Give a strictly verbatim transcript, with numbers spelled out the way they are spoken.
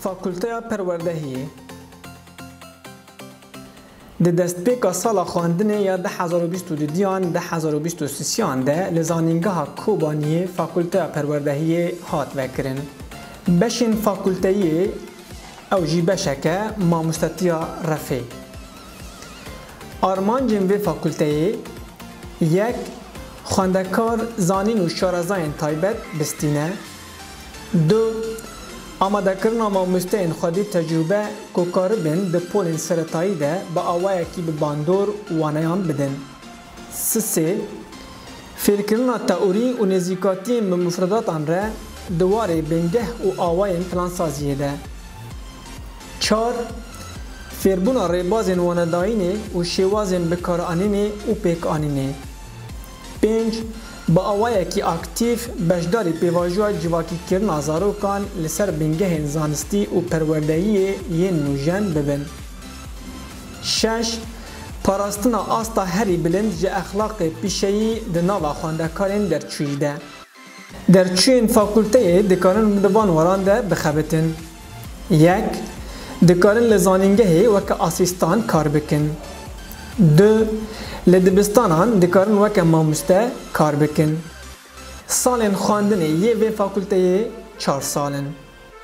Fakulteya Perwerdehiyê. Di destpêka sala xwendinê ya du hezar û bîst û duyan, du hezar û bîst û sêyan de li Zanîngeha Kobaniyê Fakulteya Perwerdehiyê hat vekirin. Beşên fakulteyê, ew jî beşeke mamostetiya refê. Armancên vê fakulteyê: yek, xwendekar, zanîn û şarezayên taybet bistîne. Du, amadekirina mamosteyên xwedî tecrûbe ku karibin di polên seretayî de bi awayekî bi bandor waneyan bidin. Sisê, fêrkirina teorî û nêzîkatiyên bi mufredatan re di warê bingeh û awayên plansaziyê de. Çar, fêrbûna rêbazên wanedayînê û şêwazên bikaranînê û pêkanînê. Pênc, bi awayekî aktîf beşdarî pêvajoya civakîkirina zarokan li ser bingehên zanistî û perwerdeyiyê yên nûjen bibin. Şeş, parastina asta herî bilind ji exlaqê pîşeyî di nava xwendekarên derçûyî de. Derçûyên fakulteyê dikarin di van waran de bixebitin. Yek, dikarin li zanîngehê weke asîstan kar bikin. Du, li dibistanan dikarin weke mamoste kar bikin. Salên xwendinê yê vê fakulteyê çar sal in.